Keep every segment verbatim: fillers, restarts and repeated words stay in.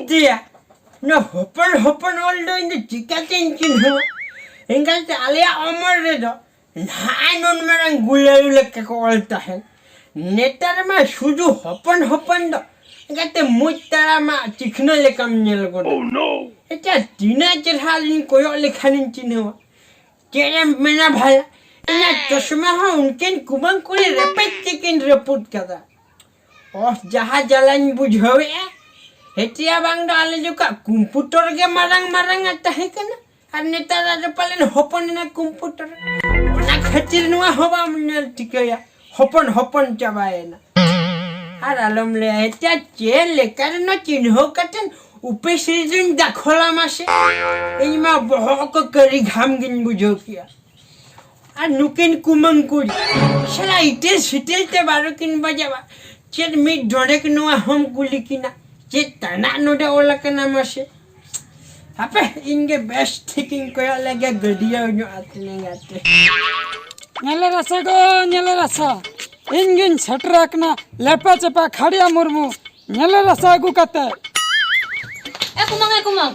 ᱮᱛᱮᱭᱟ, ᱱᱚᱣᱟ ᱦᱚᱯᱚᱱ ᱦᱚᱯᱚᱱ ᱚᱞ ᱫᱚ ᱤᱧ ᱫᱚ ᱪᱤᱠᱟᱹᱛᱤᱧ ᱪᱤᱱᱦᱟᱹᱣᱟ? ᱮᱱᱠᱷᱟᱱ ᱟᱞᱮᱭᱟᱜ ᱚᱢᱚᱞ ᱨᱮᱫᱚ ᱱᱟᱦᱟᱜ ᱱᱩᱱ ᱢᱟᱨᱟᱝ ᱜᱩᱞᱟᱹᱞᱩ ᱞᱮᱠᱟ ᱠᱚ ᱚᱞ ᱛᱟᱦᱮᱸᱱ᱾ ᱱᱮᱛᱟᱨ ᱢᱟ ᱥᱩᱫᱷᱩ ᱦᱚᱯᱚᱱ ᱦᱚᱯᱚᱱ ᱫᱚ ᱮᱱᱠᱟᱛᱮ ᱢᱩᱡ ᱛᱟᱲᱟᱢᱟᱜ ᱪᱤᱠᱷᱱᱟᱹ ᱞᱮᱠᱟᱢ ᱧᱮᱞ ᱜᱚᱫᱟ᱾ ᱮᱴᱟ ᱛᱤᱱᱟᱹᱜ ᱪᱮᱨᱦᱟ ᱞᱤᱧ ᱠᱚᱭᱚᱜ ᱞᱮᱠᱷᱟᱱᱤᱧ ᱪᱤᱱᱦᱟᱹᱣᱟ᱾ ᱪᱮᱫ ᱮᱢ ᱢᱮᱱᱟ ᱵᱷᱟᱭᱟ, ᱤᱧᱟᱹᱜ ᱪᱚᱥᱢᱟ ᱦᱚᱸ ᱩᱱᱠᱤᱱ ᱠᱩᱢᱟᱹᱝ ᱠᱩᱲᱤ ᱨᱮᱯᱮᱡ ᱛᱮᱠᱤᱱ ᱨᱟᱹᱯᱩᱫ ᱠᱟᱫᱟ᱾ ᱚᱦ, ᱡᱟᱦᱟᱸ ᱡᱟᱞᱟᱧ ᱵᱩᱡᱷᱟᱹᱣᱮᱫᱼᱟ, ᱦᱮᱴᱤᱭᱟ ᱵᱟᱝ ᱫᱚ ᱟᱞᱮ ᱡᱚᱠᱷᱟ ᱠᱚᱢᱯᱩᱴᱚᱨ ᱜᱮ ᱢᱟᱨᱟᱝ ᱢᱟᱨᱟᱝ ᱟᱜ ᱛᱟᱦᱮᱸ ᱠᱟᱱᱟ, ᱟᱨ ᱱᱮᱛᱟᱨ ᱟᱫᱚ ᱯᱟᱞᱮᱱ ᱦᱚᱯᱚᱱ ᱮᱱᱟ ᱠᱚᱢᱯᱩᱴᱚᱨ᱾ ᱚᱱᱟ ᱠᱷᱟᱹᱛᱤᱨ ᱱᱚᱣᱟ ᱦᱚᱸ ᱵᱟᱢ ᱧᱮᱞ ᱴᱷᱤᱠᱟᱹᱭᱟ, ᱦᱚᱯᱚᱱ ᱦᱚᱯᱚᱱ ᱪᱟᱵᱟᱭᱮᱱᱟ᱾ ᱟᱨ ᱟᱞᱚᱢ ᱞᱟᱹᱭᱟ, ᱦᱮᱴᱤᱭᱟ ᱪᱮᱫ ᱞᱮᱠᱟ ᱨᱮᱱᱟᱜ ᱪᱤᱱᱦᱟᱹᱣ ᱠᱟᱛᱮᱱ ᱩᱯᱮᱥ ᱨᱮᱫᱚᱧ ᱫᱟᱠᱷᱚᱞᱟ ᱢᱟᱥᱮ᱾ ᱤᱧ ᱢᱟ ᱵᱚᱦᱚᱜ ᱠᱚ ᱠᱟᱹᱨᱤ ᱜᱷᱟᱢ ᱜᱤᱧ ᱵᱩᱡᱷᱟᱹᱣ ᱠᱮᱜᱼᱟ᱾ ᱟᱨ ᱱᱩᱠᱤᱱ ᱠᱩᱢᱟᱹᱝ ᱠᱩᱲᱤ ᱥᱟᱞᱟ ᱤᱴᱤᱞ ᱥᱤᱴᱤᱞ ᱛᱮ ᱵᱟᱨᱚ ᱠᱤᱱ ᱵᱟᱡᱟᱣᱟ᱾ ᱪᱮᱫ ᱢᱤᱫ ᱰᱚᱸᱰᱮᱠ ᱱᱚᱣᱟ ᱦᱚᱸᱢ ᱠᱩᱞᱤ ᱠᱤᱱᱟ? ᱪᱮᱫ ᱛᱟᱱᱟᱜ ᱱᱚᱰᱮ ᱚᱞ ᱟᱠᱟᱱᱟ ᱢᱟᱥᱮ? ᱦᱟᱯᱮ, ᱤᱧ ᱜᱮ ᱵᱮᱥ ᱴᱷᱤᱠ ᱤᱧ ᱠᱚᱭᱚᱜ ᱞᱮᱜᱮ, ᱜᱟᱹᱰᱭᱟᱹᱣ ᱧᱚᱜ ᱟᱛᱤᱧ ᱜᱟᱛᱮ᱾ ᱧᱮᱞᱮ ᱨᱟᱥᱟ ᱜᱚ, ᱧᱮᱞᱮ ᱨᱟᱥᱟ, ᱤᱧ ᱜᱤᱧ ᱥᱮᱴᱮᱨ ᱟᱠᱟᱱᱟ, ᱞᱮᱯᱮ ᱪᱮᱯᱟ ᱠᱷᱟᱲᱤᱭᱟ ᱢᱩᱨᱢᱩ᱾ ᱧᱮᱞᱮ ᱨᱟᱥᱟ ᱟᱹᱜᱩ ᱠᱟᱛᱮ᱾ ᱮ ᱠᱩᱢᱟᱹᱝ, ᱮ ᱠᱩᱢᱟᱹᱝ,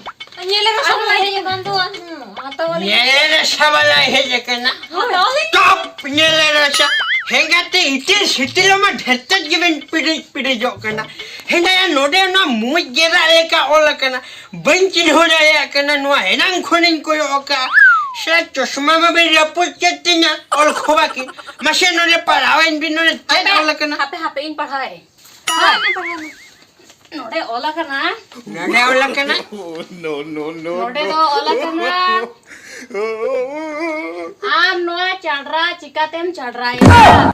ᱧᱮᱞᱮ ᱨᱟᱥᱟ ᱟᱨ ᱵᱟᱞᱟ ᱦᱮᱡ ᱦᱮᱡ ᱟᱠᱟᱱ ᱫᱚ᱾ ᱦᱩᱸ, ᱦᱟᱛᱟᱣ ᱟᱞᱮ᱾ ᱧᱮᱞᱮ ᱨᱟᱥᱟ ᱵᱟᱞᱟᱭ ᱦᱮᱡ ᱟᱠᱟᱱᱟ᱾ ᱦᱟᱛᱟᱣ ᱟᱞᱮ᱾ ᱴᱚᱯ ᱧᱮᱞᱮ ᱨᱟᱥᱟ᱾ ᱦᱮᱸᱜᱟᱛᱮ ᱤᱴᱤᱞ ᱥᱤᱴᱤᱞ ᱢᱟ ᱰᱷᱮᱨ ᱛᱮᱫ ᱜᱮᱵᱮᱱ ᱯᱤᱲᱤᱡ ᱯᱤᱲᱤᱡᱚᱜ ᱠᱟᱱᱟ᱾ ᱦᱮᱸᱫᱟᱭᱟ ᱱᱚᱰᱮ ᱚᱱᱟ ᱢᱩᱡ ᱜᱮᱫᱟᱜ ᱞᱮᱠᱟ ᱚᱞ ᱟᱠᱟᱱᱟ᱾ ᱵᱟᱹᱧ ᱪᱤᱱᱦᱟᱹᱣ ᱫᱟᱲᱮᱭᱟᱜ ᱠᱟᱱᱟ, ᱱᱚᱣᱟ ᱮᱱᱟᱝ ᱠᱷᱚᱱᱤᱧ ᱠᱚᱭᱚᱜ ᱟᱠᱟᱫᱼᱟ᱾ ᱥᱮ ᱪᱚᱥᱢᱟ ᱢᱟᱵᱮᱱ ᱨᱟᱹᱯᱩᱫ ᱠᱮᱫ ᱛᱤᱧᱟ, ᱚᱞ ᱠᱷᱚᱵᱟ ᱠᱤᱱ᱾ ᱢᱟᱥᱮ ᱱᱚᱰᱮ ᱯᱟᱲᱦᱟᱣᱟᱹᱧ ᱵᱤᱱ, ᱱᱚᱰᱮ ᱪᱮᱫ ᱦᱟᱯᱮ, ᱚᱞ ᱟᱠᱟᱱᱟ? ᱦᱟᱯᱮ, ᱦᱟᱯᱮ, ᱤᱧ ᱯᱟᱲᱦᱟᱣᱮᱫ ᱟᱹᱧ᱾ ᱯᱟᱲᱦᱟᱣ ᱢᱮ, ᱯᱟᱲᱦᱟᱣ ᱢᱮ᱾ ᱱᱚᱰᱮ ᱚᱞ ᱟᱠᱟᱱᱟ᱾ No, no, no, ᱱᱚᱰᱮ no. ᱫᱚ ᱚᱞ ᱟᱠᱟᱱᱟ, ᱟᱢ ᱱᱚᱣᱟ ᱪᱟᱸᱰᱨᱟ ᱪᱤᱠᱟᱛᱮᱢ ᱪᱟᱸᱰᱨᱟᱭᱟ?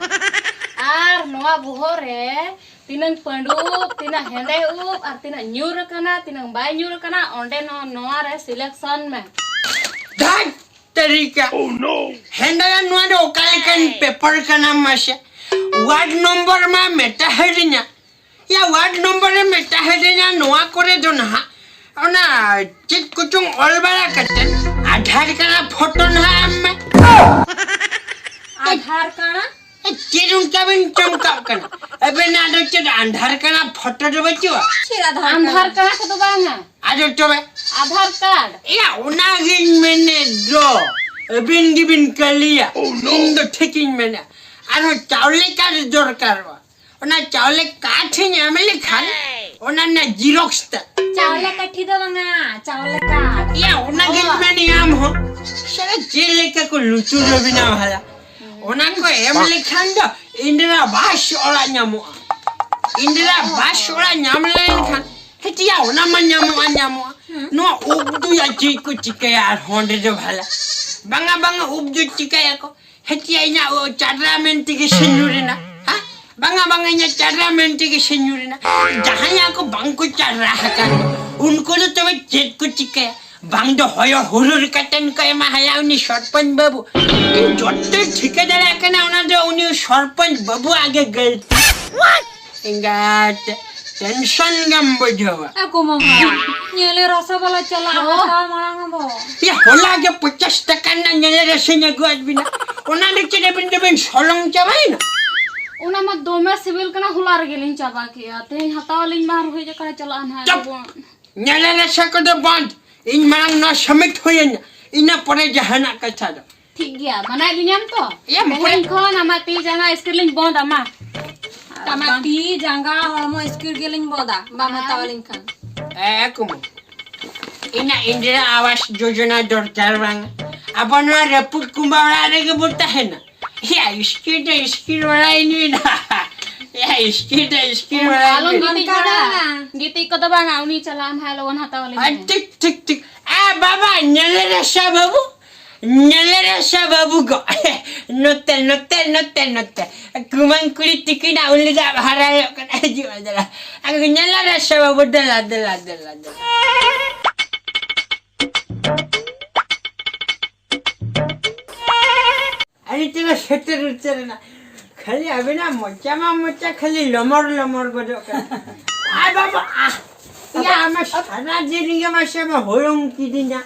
ᱟᱨ ᱱᱚᱣᱟ ᱵᱚᱦᱚᱜ ᱨᱮ ᱛᱤᱱᱟᱹᱝ ᱯᱟᱹᱰᱩ ᱩᱵ, ᱛᱤᱱᱟᱹᱜ ᱦᱮᱸᱫᱮ ᱩᱵ, ᱟᱨ ᱛᱤᱱᱟᱹᱜ ᱧᱩᱨ ᱟᱠᱟᱱᱟ, ᱛᱤᱱᱟᱹᱝ ᱵᱟᱭ ᱧᱩᱨ ᱟᱠᱟᱱᱟ, ᱚᱸᱰᱮ ᱱᱚ-, ᱱᱚᱣᱟ ᱨᱮ selection ᱢᱮ᱾ ᱫᱷᱟᱴ ᱛᱟᱹᱨᱤᱠᱟ᱾ Oh, no. ᱦᱮᱸᱫᱟᱭᱟ, ᱱᱚᱣᱟ ᱫᱚ ᱚᱠᱟ ᱞᱮᱠᱟᱱ paper ᱠᱟᱱᱟ ᱢᱟᱥᱮ? Word number ᱢᱟ ᱢᱮᱛᱟ ᱦᱟᱹᱨᱤᱧᱟ᱾ ᱭᱟ, word number ᱮ ᱢᱮᱛᱟ ᱦᱟᱹᱨᱤᱧᱟ, ᱱᱚᱣᱟ ᱠᱚᱨᱮ ᱫᱚ ᱱᱟᱦᱟᱜ ᱚᱱᱟ ᱪᱮᱫ ᱠᱚᱪᱚᱝ ᱚᱞ ᱵᱟᱲᱟ ᱠᱟᱛᱮ ᱟᱫᱷᱟᱨ ᱠᱟᱨᱰ ᱯᱷᱳᱴᱳ ᱱᱟᱦᱟᱜ ᱮᱢ ᱢᱮ᱾ ᱟᱫᱷᱟᱨ ᱠᱟᱨᱰ? ᱮ, ᱪᱮᱫ ᱚᱱᱠᱟ ᱵᱤᱱ ᱪᱚᱢᱠᱟᱜ ᱠᱟᱱᱟ? ᱟᱵᱮᱱᱟᱜ ᱫᱚ ᱪᱮᱫ ᱟᱫᱷᱟᱨ ᱠᱟᱨᱰ ᱯᱷᱳᱴᱳ ᱫᱚ ᱵᱟᱹᱪᱩᱜᱼᱟ? ᱪᱮᱫ ᱟᱫᱷᱟᱨ ᱟᱫᱷᱟᱨ ᱠᱟᱨᱰ? ᱠᱟᱨᱰ ᱠᱚᱫᱚ ᱵᱟᱝᱟ᱾ ᱟᱫᱚ ᱛᱚᱵᱮ? ᱟᱫᱷᱟᱨ ᱠᱟᱨᱰ᱾ ᱮᱭᱟ, ᱚᱱᱟᱜᱤᱧ ᱢᱮᱱᱮᱫ ᱫᱚ᱾ ᱟᱹᱵᱤᱱ ᱜᱮᱵᱤᱱ ᱠᱟᱹᱞᱤᱭᱟ᱾ ᱤᱧ ᱫᱚ ᱴᱷᱤᱠᱤᱧ ᱢᱮᱱᱟ᱾ ᱟᱨᱦᱚᱸ ᱪᱟᱣᱞᱮ ᱠᱟᱨᱰ ᱫᱚᱨᱠᱟᱨᱚᱜᱼᱟ᱾ ᱚᱱᱟ ᱪᱟᱣᱞᱮ ᱠᱟᱴᱷᱤᱧ ᱮᱢ ᱞᱮᱠᱷᱟᱱ ᱚᱱᱟ ᱨᱮᱱᱟᱜ ᱡᱤᱨᱚᱠᱥ ᱛᱮ᱾ ᱪᱟᱣᱞᱮ ᱠᱟᱴᱷᱤ ᱫᱚ ᱵᱟᱝᱟ, ᱪᱟᱣᱞᱮ ᱠᱟᱴ᱾ ᱭᱟ, ᱚᱱᱟ ᱜᱮ ᱚ᱾ ᱢᱮᱱᱮ ᱟᱢ ᱦᱚᱸ᱾ ᱥᱟᱞᱟ ᱪᱮᱫ ᱞᱮᱠᱟ ᱠᱚ ᱞᱩᱛᱩᱨ ᱨᱮ ᱵᱮᱱᱟᱣ ᱦᱟᱞᱟ᱾ ᱚᱱᱟ ᱠᱚ ᱮᱢ ᱞᱮᱠᱷᱟᱱ ᱫᱚ ᱤᱱᱫᱤᱨᱟ ᱵᱟᱥ ᱚᱲᱟᱜ ᱧᱟᱢᱚᱜᱼᱟ᱾ ᱤᱱᱫᱤᱨᱟ ᱵᱟᱥ ᱚᱲᱟᱜ ᱧᱟᱢ ᱞᱮᱱᱠᱷᱟᱱ ᱦᱮᱛᱤᱭᱟ ᱚᱱᱟ ᱢᱟ ᱧᱟᱢᱚᱜᱼᱟ, ᱧᱟᱢᱚᱜᱼᱟ᱾ ᱦᱩᱸ᱾ ᱱᱚᱣᱟ ᱩᱵ ᱫᱚ ᱭᱟ ᱪᱮᱫ ᱠᱚ ᱪᱤᱠᱟᱹᱭᱟ ᱟᱨ ᱦᱚᱸᱰᱮ ᱫᱚ ᱵᱷᱟᱞᱟ? ᱵᱟᱝᱟ, ᱵᱟᱝᱟ, ᱩᱵ ᱫᱚ ᱪᱤᱠᱟᱹᱭᱟᱠᱚ? ᱦᱮᱸ, ᱪᱮᱫ ᱤᱧᱟᱹᱜ ᱪᱟᱰᱨᱟ ᱢᱮᱱ ᱛᱮᱜᱮ ᱥᱮ ᱧᱩᱨ ᱮᱱᱟ? ᱦᱮᱸ? ᱵᱟᱝᱟ, ᱵᱟᱝᱟ, ᱤᱧᱟᱹᱜ ᱪᱟᱰᱨᱟ ᱢᱮᱱ ᱛᱮᱜᱮ ᱥᱮ ᱧᱩᱨ ᱮᱱᱟ᱾ ᱡᱟᱦᱟᱸᱭᱟᱜ ᱠᱚ ᱵᱟᱝ ᱠᱚ ᱪᱟᱰᱨᱟ ᱟᱠᱟᱱ, ᱩᱱᱠᱩ ᱫᱚ ᱛᱚᱵᱮ ᱪᱮᱫ ᱠᱚ ᱪᱤᱠᱟᱹᱭᱟ? ᱵᱟᱝ ᱫᱚ ᱦᱚᱭᱚ ᱦᱩᱨᱩᱨ ᱠᱟᱛᱮᱱ ᱠᱚ ᱮᱢᱟ ᱦᱟᱭᱟ ᱩᱱᱤ ᱥᱚᱨᱯᱚᱧᱪ ᱵᱟᱹᱵᱩ᱾ ᱤᱧ ᱡᱚᱛᱚᱧ ᱴᱷᱤᱠᱟᱹ ᱫᱟᱲᱮᱭᱟᱜ ᱠᱟᱱᱟ, ᱚᱱᱟ ᱫᱚ ᱩᱱᱤ ᱥᱚᱨᱯᱚᱧᱪ ᱵᱟᱹᱵᱩᱣᱟᱜ ᱜᱮ ᱜᱟᱹᱞᱛᱤ᱾ ᱮᱸᱜᱟᱛ, ᱴᱮᱱᱥᱚᱱ ᱜᱮᱢ ᱵᱩᱡᱷᱟᱹᱣᱟ᱾ ᱮ ᱠᱚ ᱢᱟᱢᱟ, ᱧᱮᱞᱮ ᱨᱟᱥᱟ ᱵᱟᱞᱟ ᱪᱟᱞᱟᱜ ᱦᱚᱸ᱾ ᱦᱟᱛᱟᱣ ᱢᱟᱲᱟᱝ ᱟᱵᱚ᱾ ᱭᱟ, ᱦᱚᱞᱟ ᱜᱮ ᱯᱚᱧᱪᱟᱥ ᱴᱟᱠᱟ ᱨᱮᱱᱟᱜ ᱧᱮᱞᱮ ᱨᱟᱥᱟᱧ ᱟᱹᱜᱩᱣᱟᱫ ᱵᱤᱱᱟ᱾ ᱚᱱᱟ ᱫᱚ ᱪᱮᱫ ᱟᱹᱵᱤᱱ ᱫᱚᱵᱤᱱ ᱥᱚᱞᱚᱝ ᱪᱟᱵᱟᱭᱮᱱᱟ? ᱚᱱᱟ ᱢᱟ ᱫᱚᱢᱮ ᱥᱤᱵᱤᱞ ᱠᱟᱱᱟ, ᱦᱚᱞᱟ ᱨᱮᱜᱮ ᱞᱤᱧ ᱪᱟᱵᱟ ᱠᱮᱜᱼᱟ᱾ ᱛᱮᱦᱮᱧ ᱦᱟᱛᱟᱣ ᱟᱹᱞᱤᱧ ᱢᱟ ᱨᱚᱦᱚᱭ ᱡᱟᱠᱟ ᱪᱟᱞᱟᱜᱼᱟ ᱱᱟᱦᱟᱜ ᱪᱚᱯ᱾ ᱟᱵᱚ᱾ ᱧᱮᱞᱮ ᱨᱟᱥᱟ ᱠᱚᱫᱚ ᱵᱚᱱᱫ᱾ ᱤᱧ ᱢᱟᱲᱟᱝ ᱱᱚᱣᱟ ᱥᱟᱵᱢᱤᱴ ᱦᱩᱭᱟᱹᱧᱟ, ᱤᱱᱟᱹ ᱯᱚᱨᱮ ᱡᱟᱦᱟᱱᱟᱜ ᱠᱟᱛᱷᱟ ᱫᱚ᱾ ᱴᱷᱤᱠ ᱜᱮᱭᱟ, ᱢᱟᱱᱟᱭᱮᱫ ᱞᱤᱧᱟᱢ ᱛᱚ? ᱮᱭᱟ, ᱢᱚᱠᱚᱭ᱾ ᱛᱮᱦᱮᱧ ᱠᱷᱚᱱ ᱟᱢᱟᱜ ᱛᱤ ᱡᱟᱸᱜᱟ ᱤᱥᱠᱤᱨ ᱞᱤᱧ ᱵᱚᱱᱫᱟ, ᱢᱟ᱾ ᱟᱢᱟᱜ ᱛᱤ ᱡᱟᱸᱜᱟ ᱦᱚᱲᱢᱚ ᱤᱥᱠᱤᱨ ᱜᱮᱞᱤᱧ ᱵᱚᱱᱫᱟ, ᱵᱟᱢ ᱦᱟᱛᱟᱣ ᱟᱹᱞᱤᱧ ᱠᱷᱟᱱ᱾ ᱮ ᱠᱩᱢᱩ, ᱤᱧᱟᱹᱜ ᱤᱱᱫᱤᱨᱟ ᱟᱵᱟᱥ ᱡᱳᱡᱚᱱᱟ ᱫᱚᱨᱠᱟᱨ ᱵᱟᱝ᱾ ᱟᱵᱚ ᱱᱚᱣᱟ ᱨᱟᱹᱯᱩᱫ ᱠᱩᱢᱵᱟ ᱚᱲᱟᱜ ᱨᱮᱜᱮ ᱵᱚ ᱛᱟᱦᱮᱱᱟ᱾ ᱮᱭᱟ, ᱤᱥᱠᱤᱨ ᱫᱚ ᱤᱥᱠᱤᱨ ᱵᱟᱲᱟᱭ ᱱᱩᱭ ᱱᱟ᱾ ᱮᱭᱟ, ᱤᱥᱠᱤᱨ ᱫᱚ ᱤᱥᱠᱤᱨ ᱵᱟᱲᱟᱭ ᱟᱞᱚᱢ ᱱᱩᱭ᱾ ᱜᱤᱛᱤᱡ ᱠᱚᱜᱼᱟ᱾ ᱜᱤᱛᱤᱡ ᱠᱚᱫᱚ ᱵᱟᱝᱟ, ᱩᱱᱤ ᱪᱟᱞᱟᱜᱼᱟ ᱱᱟᱦᱟᱜ ᱞᱚᱜᱚᱱ ᱦᱟᱛᱟᱣ ᱟᱹᱞᱤᱧ ᱟᱨ ᱢᱮ᱾ ᱴᱷᱤᱠ, ᱴᱷᱤᱠ, ᱴᱷᱤᱠ᱾ ᱮ ᱵᱟᱵᱟ, ᱧᱮᱞᱮ ᱨᱮᱥᱟ ᱵᱟᱹᱵᱩ᱾ ᱧᱮᱞᱮ ᱨᱮᱥᱟ ᱵᱟᱹᱵᱩ ᱜᱚ᱾ ᱱᱚᱛᱮ, ᱱᱚᱛᱮ, ᱱᱚᱛᱮ, ᱱᱚᱛᱮ᱾ ᱠᱩᱢᱟᱹᱝ ᱠᱩᱲᱤ ᱛᱤᱠᱤᱱᱟᱜ ᱩᱱᱤ ᱫᱚ ᱦᱟᱨᱟᱭᱚᱜ ᱠᱟᱱᱟ, ᱦᱤᱡᱩᱜ ᱢᱮ ᱫᱮᱞᱟ᱾ ᱟᱫᱚ ᱧᱮᱞᱮ ᱨᱮᱥᱟ ᱵᱟᱹᱵᱩ, ᱫᱮᱞᱟ, ᱫᱮᱞᱟ, ᱫᱮᱞᱟ, ᱫᱮᱞᱟ᱾ ᱟᱹᱰᱤ ᱪᱮᱦᱨᱟ ᱥᱮᱴᱮᱨ ᱩᱛᱟᱹᱨ ᱮᱱᱟ᱾ ᱠᱷᱟᱹᱞᱤ ᱟᱵᱤᱱᱟᱜ ᱢᱚᱪᱟ ᱢᱟ ᱢᱚᱪᱟ ᱠᱷᱟᱹᱞᱤ ᱞᱚᱢᱚᱨ ᱞᱚᱢᱚᱨ ᱜᱚᱫᱚᱜ ᱠᱟᱱᱟ᱾ ᱟᱭ ᱵᱟᱵᱟ, ᱟᱦ! ᱭᱟ, ᱟᱢ ᱢᱟ ᱥᱟᱨᱟ ᱫᱤᱱ ᱜᱮ ᱢᱟᱥᱮ ᱢᱟ ᱦᱚᱭᱚᱝ ᱠᱤᱫᱤᱧᱟ᱾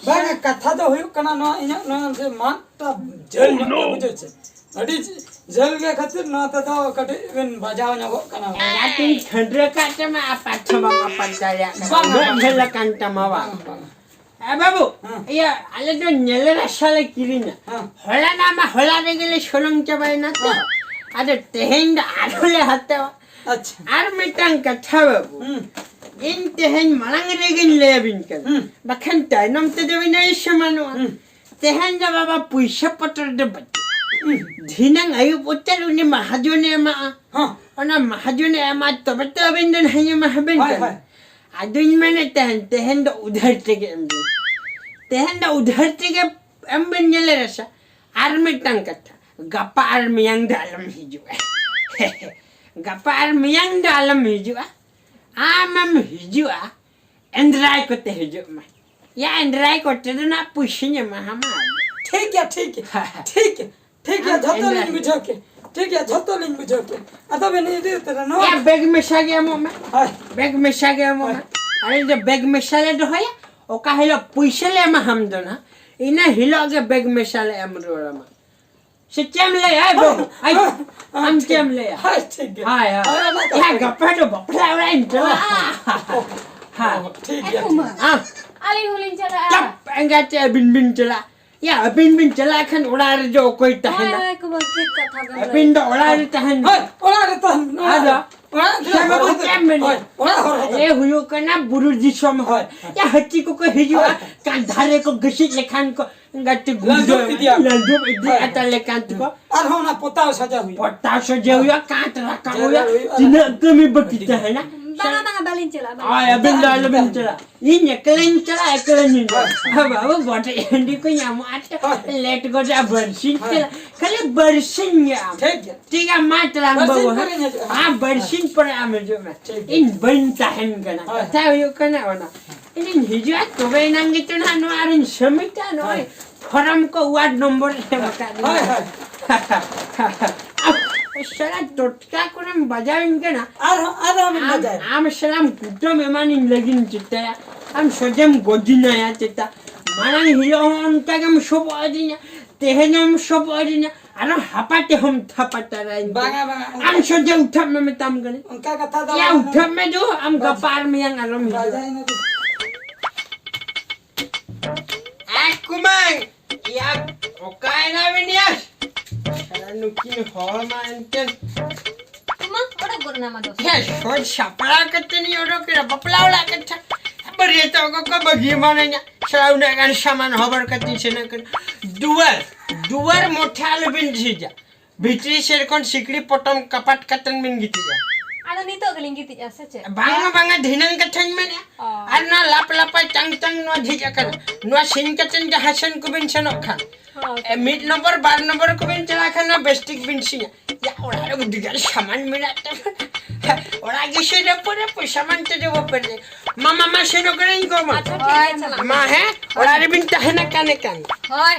ᱵᱟᱝᱟ, ᱠᱟᱛᱷᱟ ᱫᱚ ᱦᱩᱭᱩᱜ ᱠᱟᱱᱟ ᱱᱚᱣᱟ, ᱤᱧᱟᱹᱜ ᱱᱚᱣᱟ ᱡᱮ ᱢᱟᱫ ᱴᱟ ᱡᱷᱟᱹᱞ ᱧᱚᱜ ᱜᱮ, ᱵᱩᱡᱷᱟᱹᱣ ᱪᱮ? ᱟᱹᱰᱤ ᱡᱷᱟᱹᱞ ᱜᱮ ᱠᱷᱟᱹᱛᱤᱨ ᱱᱚᱣᱟ ᱛᱮᱫᱚ ᱠᱟᱹᱴᱤᱡ ᱵᱤᱱ ᱵᱟᱡᱟᱣ ᱧᱚᱜᱚᱜ ᱠᱟᱱᱟ᱾ ᱚᱱᱟᱛᱤᱧ ᱠᱷᱟᱹᱱᱰᱨᱟᱹ ᱠᱟᱜ ᱛᱟᱢᱟ, ᱟᱯᱟᱛ ᱦᱚᱸ ᱵᱟᱢ ᱟᱯᱟᱛ ᱫᱟᱲᱮᱭᱟᱜ ᱠᱟᱱᱟ᱾ ᱵᱟᱝᱟ, ᱩᱱᱟᱹᱜ ᱵᱟᱝᱟ᱾ ᱡᱷᱟᱹᱞ ᱟᱠᱟᱱ ᱛᱟᱢᱟ ᱵᱟᱝ? ᱵᱟᱝᱟ, ᱵᱟᱝᱟ᱾ ᱮ ᱵᱟᱹᱵᱩ, ᱦᱮᱸ᱾ ᱤᱭᱟᱹ, ᱟᱞᱮ ᱫᱚ ᱧᱮᱞᱮ ᱨᱟᱥᱟ ᱞᱮ ᱠᱤᱨᱤᱧᱟ᱾ ᱦᱮᱸ᱾ ᱦᱚᱞᱟᱱᱟᱜ ᱢᱟ ᱦᱚᱞᱟ ᱨᱮᱜᱮ ᱞᱮ ᱥᱚᱞᱚᱝ ᱪᱟᱵᱟᱭᱮᱱᱟ ᱛᱚ᱾ ᱦᱮᱸ᱾ ᱟᱫᱚ ᱛᱮᱦᱮᱧ ᱫᱚ ᱟᱨᱦᱚᱸ ᱞᱮ ᱦᱟᱛᱟᱣᱟ᱾ ᱟᱪᱪᱷᱟ᱾ ᱟᱨ ᱢᱤᱫᱴᱟᱝ ᱠᱟᱛᱷᱟ ᱵᱟᱹᱵᱩ, ᱦᱩᱸ᱾ ᱤᱧ ᱛᱮᱦᱮᱧ ᱢᱟᱲᱟᱝ ᱨᱮᱜᱮᱧ ᱞᱟᱹᱭᱟᱵᱤᱱ ᱠᱟᱱᱟ, ᱦᱩᱸ᱾ ᱵᱟᱠᱷᱟᱱ ᱛᱟᱭᱱᱚᱢ ᱛᱮᱫᱚ ᱵᱤᱱ ᱟᱹᱲᱤᱥ ᱮᱢᱟᱱᱚᱜᱼᱟ᱾ ᱦᱩᱸ᱾ ᱛᱮᱦᱮᱧ ᱫᱚ ᱵᱟᱵᱟ ᱯᱩᱭᱥᱟᱹ ᱯᱚᱛᱨᱚ ᱫᱚ ᱵᱟᱹᱪᱩᱜ᱾ ᱦᱩᱸ᱾ ᱫᱷᱤᱱᱟᱹᱝ ᱟᱹᱭᱩᱵ ᱩᱛᱟᱹᱨ ᱩᱱᱤ ᱢᱟᱦᱟᱡᱚᱱᱮ ᱮᱢᱟᱜᱼᱟ᱾ ᱦᱚᱸ᱾ ᱚᱱᱟ ᱢᱟᱦᱟᱡᱚᱱᱮ ᱮᱢᱟ ᱛᱚᱵᱮ ᱛᱚ ᱟᱹᱵᱤᱱ ᱫᱚ ᱱᱟᱦᱟᱜ ᱮᱢᱟ ᱦᱟᱵᱤᱱ ᱦᱳᱭ, ᱠᱟᱱᱟ᱾ ᱦᱳᱭ᱾ ᱟᱫᱚᱧ ᱢᱮᱱᱮᱫ ᱛᱟᱦᱮᱱ, ᱛᱮᱦᱮᱧ ᱫᱚ ᱩᱫᱷᱟᱹᱨ ᱛᱮᱜᱮ ᱮᱢ ᱵᱤᱱ᱾ ᱛᱮᱦᱮᱧ ᱫᱚ ᱩᱫᱷᱟᱹᱨ ᱛᱮᱜᱮ ᱮᱢ ᱵᱤᱱ ᱧᱮᱞᱮ ᱨᱟᱥᱟ᱾ ᱟᱨ ᱢᱤᱫᱴᱟᱝ ᱠᱟᱛᱷᱟ, ᱜᱟᱯᱟ ᱟᱨ ᱢᱮᱭᱟᱝ ᱫᱚ ᱟᱞᱚᱢ ᱦᱤᱡᱩᱜᱼᱟ᱾ ᱜᱟᱯᱟ ᱟᱨ ᱢᱮᱭᱟᱝ ᱫᱚ ᱟᱞᱚᱢ ᱦᱤᱡᱩᱜᱼᱟ᱾ ᱟᱢᱮᱢ ᱦᱤᱡᱩᱜᱼᱟ, ᱮᱱᱫᱨᱟᱭ ᱠᱚᱛᱮ ᱦᱤᱡᱩᱜ ᱢᱮ᱾ ᱭᱟ, ᱮᱱᱫᱨᱟᱭ ᱠᱚᱛᱮ ᱫᱚ ᱱᱟᱜ ᱯᱩᱭᱥᱟᱹᱧ ᱮᱢᱟ ᱦᱟᱢᱟ᱾ ᱴᱷᱤᱠ ᱜᱮᱭᱟ, ᱴᱷᱤᱠ ᱜᱮᱭᱟ, ᱴᱷᱤᱠ ᱜᱮᱭᱟ, ᱴᱷᱤᱠ ᱜᱮᱭᱟ, ᱟᱢ ᱡᱷᱚᱛᱚ ᱞᱤᱧ ᱮᱱᱫᱨᱟᱭ᱾ ᱵᱩᱡᱷᱟᱹᱣ ᱠᱮᱫ᱾ ᱴᱷᱤᱠ ᱜᱮᱭᱟ, ᱡᱷᱚᱛᱚ ᱞᱤᱧ ᱵᱩᱡᱷᱟᱹᱣ ᱠᱮᱫ᱾ ᱟᱫᱚ ᱵᱮᱱ ᱤᱫᱤ ᱩᱛᱟᱹᱨᱟ ᱱᱚᱣᱟ? ᱭᱟ, ᱵᱮᱜᱽ ᱢᱮᱥᱟ ᱜᱮ ᱮᱢᱚᱜ ᱢᱮ᱾ ᱦᱳᱭ᱾ ᱵᱮᱜᱽ ᱢᱮᱥᱟ ᱜᱮ ᱮᱢᱚᱜ ᱢᱮ᱾ ᱦᱳᱭ᱾ ᱟᱞᱮ ᱫᱚ ᱵᱮᱜᱽ ᱢᱮᱥᱟ ᱞᱮ ᱫᱚᱦᱚᱭᱟ᱾ ᱚᱠᱟ ᱦᱤᱞᱳᱜ ᱯᱩᱭᱥᱟᱹ ᱞᱮ ᱮᱢᱟ ᱦᱟᱢ ᱫᱚ ᱱᱟᱜ, ᱤᱱᱟᱹ ᱦᱤᱞᱳᱜ ᱜᱮ ᱵᱮᱜᱽ ᱢᱮᱥᱟ ᱞᱮ ᱮᱢ ᱨᱩᱣᱟᱹᱲ ᱟᱢᱟ᱾ ᱥᱮ ᱪᱮᱫ ᱮᱢ ᱞᱟᱹᱭᱟ, ᱮ ᱵᱟᱹᱵᱩ? ᱟᱭ, ᱦᱳᱭ, ᱟᱢ ᱴᱷᱤᱠ᱾ ᱪᱮᱫ ᱮᱢ ᱞᱟᱹᱭᱟ? ᱦᱳᱭ, ᱴᱷᱤᱠ ᱜᱮᱭᱟ᱾ ᱦᱳᱭ, ᱦᱳᱭ᱾ ᱦᱳᱭ, ᱚᱱᱟ ᱭᱟ, ᱠᱟᱛᱷᱟ ᱜᱮ᱾ ᱜᱟᱯᱟ ᱫᱚ ᱵᱟᱯᱞᱟ ᱚᱲᱟᱜ ᱤᱧ ᱪᱟᱞᱟᱜᱼᱟ᱾ ᱚ, ᱦᱮᱸ᱾ ᱚ, ᱴᱷᱤᱠ ᱜᱮᱭᱟ, ᱮ ᱠᱩᱢᱟᱹ, ᱴᱷᱤᱠ ᱜᱮᱭᱟ᱾ ᱟᱢ᱾ ᱟᱹᱞᱤᱧ ᱦᱚᱸᱞᱤᱧ ᱪᱟᱞᱟᱜᱼᱟ᱾ ᱪᱟᱯ, ᱮᱸᱜᱟᱛ ᱪᱮᱫ ᱟᱹᱵᱤᱱ ᱵᱤᱱ ᱪᱟᱞᱟᱜᱼᱟ? ᱭᱟ, ᱟᱹᱵᱤᱱ ᱵᱤᱱ ᱪᱟᱞᱟᱜ ᱠᱷᱟᱱ ᱚᱲᱟᱜ ᱨᱮᱫᱚ ᱚᱠᱚᱭ ᱛᱟᱦᱮᱱᱟ? ᱦᱳᱭ, ᱦᱳᱭ, ᱠᱩᱢᱟᱹ, ᱴᱷᱤᱠ ᱠᱟᱛᱷᱟ ᱜᱮᱢ ᱞᱟᱹᱭ ᱟᱹᱵᱤᱱ ᱫᱚ ᱚᱲᱟᱜ ᱨᱮ ᱛᱟᱦᱮᱱ ᱦᱳᱭ, ᱚᱲᱟᱜ ᱨᱮ ᱛᱟᱦᱮᱱ, ᱚᱲᱟᱜ ᱟᱫᱚ? ᱨᱮ᱾ ᱚᱲᱟᱜ ᱨᱮ ᱥᱮ ᱵᱟᱹᱵᱩ ᱛᱟᱦᱮᱱ᱾ ᱪᱮᱫ ᱮᱢ ᱢᱮᱱᱟ? ᱦᱳᱭ, ᱚᱲᱟᱜ ᱦᱚᱲ ᱦᱚᱸ ᱟᱞᱮ ᱦᱩᱭᱩᱜ ᱠᱟᱱᱟ ᱵᱩᱨᱩ ᱫᱤᱥᱚᱢ ᱦᱚᱲ᱾ ᱦᱳᱭ, ᱦᱳᱭ᱾ ᱭᱟ, ᱦᱟᱹᱛᱤ ᱠᱚᱠᱚ ᱦᱤᱡᱩᱜᱼᱟ, ᱦᱳᱭ᱾ ᱠᱟᱸᱛ ᱫᱷᱟᱨᱮ ᱠᱚ ᱜᱟᱹᱥᱤᱡ ᱞᱮᱠᱷᱟᱱ ᱠᱚ ᱜᱟᱛᱮ ᱞᱟᱹᱰᱩ ᱜᱩᱲᱤᱭᱟᱹ ᱤᱫᱤᱭᱟ᱾ ᱞᱟᱹᱰᱩ ᱤᱫᱤ ᱦᱳᱭ᱾ ᱟᱛᱟ ᱞᱮᱠᱟᱱ ᱛᱮᱠᱚ᱾ ᱟᱨᱦᱚᱸ ᱚᱱᱟ ᱯᱚᱛᱟᱣ ᱥᱟᱡᱟᱣ ᱦᱩᱭᱩᱜᱼᱟ᱾ ᱯᱚᱛᱟᱣ ᱥᱟᱡᱟᱣ ᱦᱩᱭᱩᱜᱼᱟ, ᱠᱟᱸᱛ ᱨᱟᱠᱟᱵ ᱡᱮᱨᱮᱲ ᱦᱩᱭᱩᱜᱼᱟ, ᱦᱩᱭᱩᱜᱼᱟ᱾ ᱛᱤᱱᱟᱹᱜ ᱠᱟᱹᱢᱤ ᱵᱟᱹᱠᱤ ᱛᱟᱦᱮᱱᱟ᱾ ᱵᱟᱝᱟ, ᱵᱟᱝᱟ, ᱵᱟᱹᱞᱤᱧ ᱪᱟᱞᱟᱜᱼᱟ, ᱵᱟᱹᱞᱤᱧ ᱦᱳᱭ, ᱟᱹᱵᱤᱱ ᱫᱚ ᱪᱟᱞᱟᱜᱼᱟ᱾ ᱟᱞᱚᱵᱤᱱ ᱪᱟᱞᱟᱜᱼᱟ᱾ ᱤᱧ ᱮᱠᱞᱟᱧ ᱪᱟᱞᱟᱜᱼᱟ, ᱮᱠᱞᱟᱧ ᱦᱤᱡᱩᱜᱼᱟ᱾ ᱦᱳᱭ᱾ ᱦᱳᱭ, ᱵᱟᱹᱵᱩ, ᱵᱚᱰᱮ ᱦᱟᱺᱰᱤ ᱠᱚ ᱧᱟᱢᱚᱜᱼᱟ ᱛᱚ, ᱦᱳᱭ᱾ ᱞᱮᱴ ᱜᱚᱫᱚᱜᱼᱟ, ᱵᱟᱹᱨᱥᱤᱧ ᱦᱳᱭ᱾ ᱪᱟᱞᱟᱜ, ᱠᱷᱟᱹᱞᱤ ᱵᱟᱹᱨᱥᱤᱧ ᱜᱮ ᱟᱢ᱾ ᱴᱷᱤᱠ ᱜᱮᱭᱟ᱾ ᱴᱷᱤᱠ ᱜᱮᱭᱟ, ᱢᱟ ᱛᱟᱞᱟᱝ ᱵᱟᱹᱨᱥᱤᱧ ᱵᱟᱹᱵᱩ, ᱦᱮᱸ? ᱯᱚᱨᱮᱧ ᱦᱤᱡᱩᱜᱼᱟ᱾ ᱟᱢ ᱵᱟᱹᱨᱥᱤᱧ ᱯᱚᱨᱮ ᱟᱢ ᱦᱤᱡᱩᱜ ᱢᱮ᱾ ᱴᱷᱤᱠ ᱜᱮᱭᱟ᱾ ᱤᱧ ᱵᱟᱹᱧ ᱛᱟᱦᱮᱱ ᱠᱟᱱᱟ᱾ ᱦᱳᱭ᱾ ᱠᱟᱛᱷᱟ ᱦᱩᱭᱩᱜ ᱠᱟᱱᱟ ᱚᱱᱟ᱾ ᱤᱧᱤᱧ ᱦᱤᱡᱩᱜᱼᱟ, ᱛᱚᱵᱮ ᱮᱱᱟᱝ ᱜᱮᱪᱚ ᱱᱟᱦᱟᱜ ᱱᱚᱣᱟ ᱨᱤᱧ ᱥᱟᱹᱢᱤᱴᱟ, ᱱᱚᱜᱼᱚᱭ ᱦᱳᱭ᱾ ᱯᱷᱚᱨᱚᱢ ᱠᱚ ᱣᱟᱨᱰ ᱱᱚᱢᱵᱚᱨ ᱮᱢ ᱟᱠᱟᱫ ᱞᱤᱧᱟ᱾ ᱦᱳᱭ, ᱦᱳᱭ᱾ ᱥᱟᱞᱟ ᱴᱚᱴᱠᱟ ᱠᱚᱨᱮᱢ ᱵᱟᱡᱟᱣᱤᱧ ᱠᱟᱱᱟ᱾ ᱟᱨᱦᱚᱸ ᱟᱨᱦᱚᱸ ᱵᱤᱱ ᱟᱢ, ᱵᱟᱡᱟᱣ᱾ ᱟᱢ ᱥᱟᱞᱟᱢ ᱠᱩᱴᱟᱹᱢ ᱮᱢᱟᱱᱤᱧ ᱞᱟᱹᱜᱤᱫ ᱪᱮᱛᱟᱭᱟ᱾ ᱟᱢ ᱥᱚᱡᱮᱢ ᱜᱚᱡᱤᱧᱟᱭᱟ ᱪᱮᱛᱟ᱾ ᱢᱟᱲᱟᱝ ᱦᱤᱞᱳᱜ ᱦᱚᱸ ᱚᱱᱠᱟ ᱜᱮᱢ ᱥᱚᱵᱚᱜ ᱟᱹᱫᱤᱧᱟ, ᱛᱮᱦᱮᱧ ᱦᱚᱸᱢ ᱥᱚᱵᱚᱜ ᱟᱹᱫᱤᱧᱟ, ᱟᱨᱦᱚᱸ ᱦᱟᱯᱟ ᱛᱮᱦᱚᱸᱢ ᱛᱷᱟᱯᱟ ᱛᱟᱨᱟᱭᱤᱧ ᱠᱟᱱᱟ᱾ ᱵᱟᱝᱟ, ᱵᱟᱝᱟ, ᱚᱱᱠᱟ ᱟᱢ ᱥᱚᱡᱮ ᱩᱴᱷᱟᱹᱜ ᱢᱮ ᱢᱮᱛᱟᱢ ᱠᱟᱹᱱᱟᱹᱧ᱾ ᱚᱱᱠᱟ ᱠᱟᱛᱷᱟ ᱫᱚ ᱭᱟ ᱵᱟᱝ ᱩᱴᱷᱟᱹᱜ ᱢᱮ ᱫᱩ, ᱟᱢ ᱵᱟᱝ᱾ ᱜᱟᱯᱟ ᱟᱨ ᱢᱮᱭᱟᱝ ᱟᱞᱚᱢ ᱦᱤᱡᱩᱜᱼᱟ᱾ ᱵᱟᱡᱟᱭᱮᱱᱟ ᱛᱚ᱾ ᱟᱭ ᱠᱩᱢᱟᱹᱝ, ᱭᱟ ᱚᱠᱟᱭᱮᱱᱟ ᱵᱤᱱ ᱭᱟ? ᱥᱟᱞᱟ ᱱᱩᱠᱤᱱ ᱦᱚᱲ ᱢᱟ ᱮᱱᱛᱮ᱾ ᱛᱩᱢᱟᱹ ᱚᱰᱚᱠ ᱜᱚᱫ ᱮᱱᱟ ᱢᱟ ᱫᱚ᱾ ᱦᱮᱸ, ᱥᱚᱡᱽ ᱥᱟᱯᱲᱟᱣ ᱠᱟᱛᱮ ᱤᱧ ᱚᱰᱚᱠ ᱮᱱᱟ ᱵᱟᱯᱞᱟ ᱚᱲᱟᱜ ᱠᱟᱛᱷᱟ᱾ ᱵᱟᱹᱨᱭᱟᱹᱛᱚᱜ ᱠᱚᱠᱚ ᱵᱟᱹᱜᱤ ᱮᱢᱟᱱᱟᱹᱧᱟ᱾ ᱥᱟᱞᱟ ᱩᱱᱟᱹᱜ ᱜᱟᱱ ᱥᱟᱢᱟᱱ ᱦᱚᱵᱚᱨ ᱠᱟᱛᱮᱧ ᱥᱮᱱᱚᱜ ᱠᱟᱱᱟ᱾ ᱫᱩᱣᱟᱹᱨ, ᱫᱩᱣᱟᱹᱨ ᱢᱚᱴᱷᱟ ᱟᱞᱚᱵᱤᱱ ᱡᱷᱤᱡᱟ᱾ ᱵᱷᱤᱛᱨᱤ ᱥᱮᱫ ᱠᱷᱚᱱ ᱥᱤᱠᱲᱤ ᱯᱚᱴᱚᱢ ᱠᱟᱯᱟᱴ ᱠᱟᱛᱮᱱ ᱵᱤᱱ ᱜᱤᱛᱤᱡᱟ᱾ ᱟᱫᱚ ᱱᱤᱛᱚᱜ ᱜᱮᱞᱤᱧ ᱜᱤᱛᱤᱡᱼᱟ ᱥᱮ ᱪᱮᱫ? ᱵᱟᱝᱟ, ᱵᱟᱝᱟ, ᱫᱷᱤᱱᱟᱹᱝ ᱠᱟᱛᱷᱟᱧ ᱢᱮᱱᱮᱫᱼᱟ᱾ ᱚ᱾ ᱟᱨ ᱱᱚᱣᱟ ᱞᱟᱯ ᱞᱟᱯᱟ ᱪᱟᱝ ᱪᱟᱝ ᱱᱚᱣᱟ ᱡᱷᱤᱡ ᱟᱠᱟᱱᱟ᱾ ᱱᱚᱣᱟ ᱥᱤᱧ ᱠᱟᱛᱮᱱ ᱡᱟᱦᱟᱸ ᱥᱮᱱ ᱠᱚᱵᱤᱱ ᱥᱮᱱᱚᱜ ᱠᱷᱟᱱ, ᱦᱚᱸ᱾ ᱮ, ᱢᱤᱫ ᱱᱚᱢᱵᱚᱨ, ᱵᱟᱨ ᱱᱚᱢᱵᱚᱨ ᱠᱚᱵᱤᱱ ᱪᱟᱞᱟᱜ ᱠᱷᱟᱱ ᱱᱚᱣᱟ ᱵᱮᱥᱴᱤᱠ ᱵᱤᱱ ᱥᱤᱧᱟ᱾ ᱭᱟ, ᱚᱲᱟᱜ ᱨᱮ ᱟᱹᱰᱤ ᱜᱟᱱ ᱥᱟᱢᱟᱱ ᱢᱮᱱᱟᱜ ᱛᱟᱢᱟ᱾ ᱚᱲᱟᱜ ᱜᱮ ᱥᱮᱱ ᱯᱚᱨᱮ ᱯᱚᱭᱥᱟ ᱢᱟᱱ ᱛᱮ ᱡᱚᱵᱚ ᱯᱮ᱾ ᱢᱟ, ᱢᱟ, ᱢᱟ, ᱥᱮᱱᱚᱜ ᱠᱟᱹᱱᱟᱹᱧ ᱜᱚ, ᱢᱟ᱾ ᱟᱪᱪᱷᱟ, ᱴᱷᱤᱠ ᱜᱮᱭᱟ, ᱪᱟᱞᱟᱜ ᱢᱟ, ᱦᱮᱸ, ᱚᱲᱟᱜ ᱨᱮᱵᱤᱱ ᱛᱟᱦᱮᱱᱟ ᱠᱟᱱᱮ ᱠᱟᱱ᱾ ᱦᱳᱭ᱾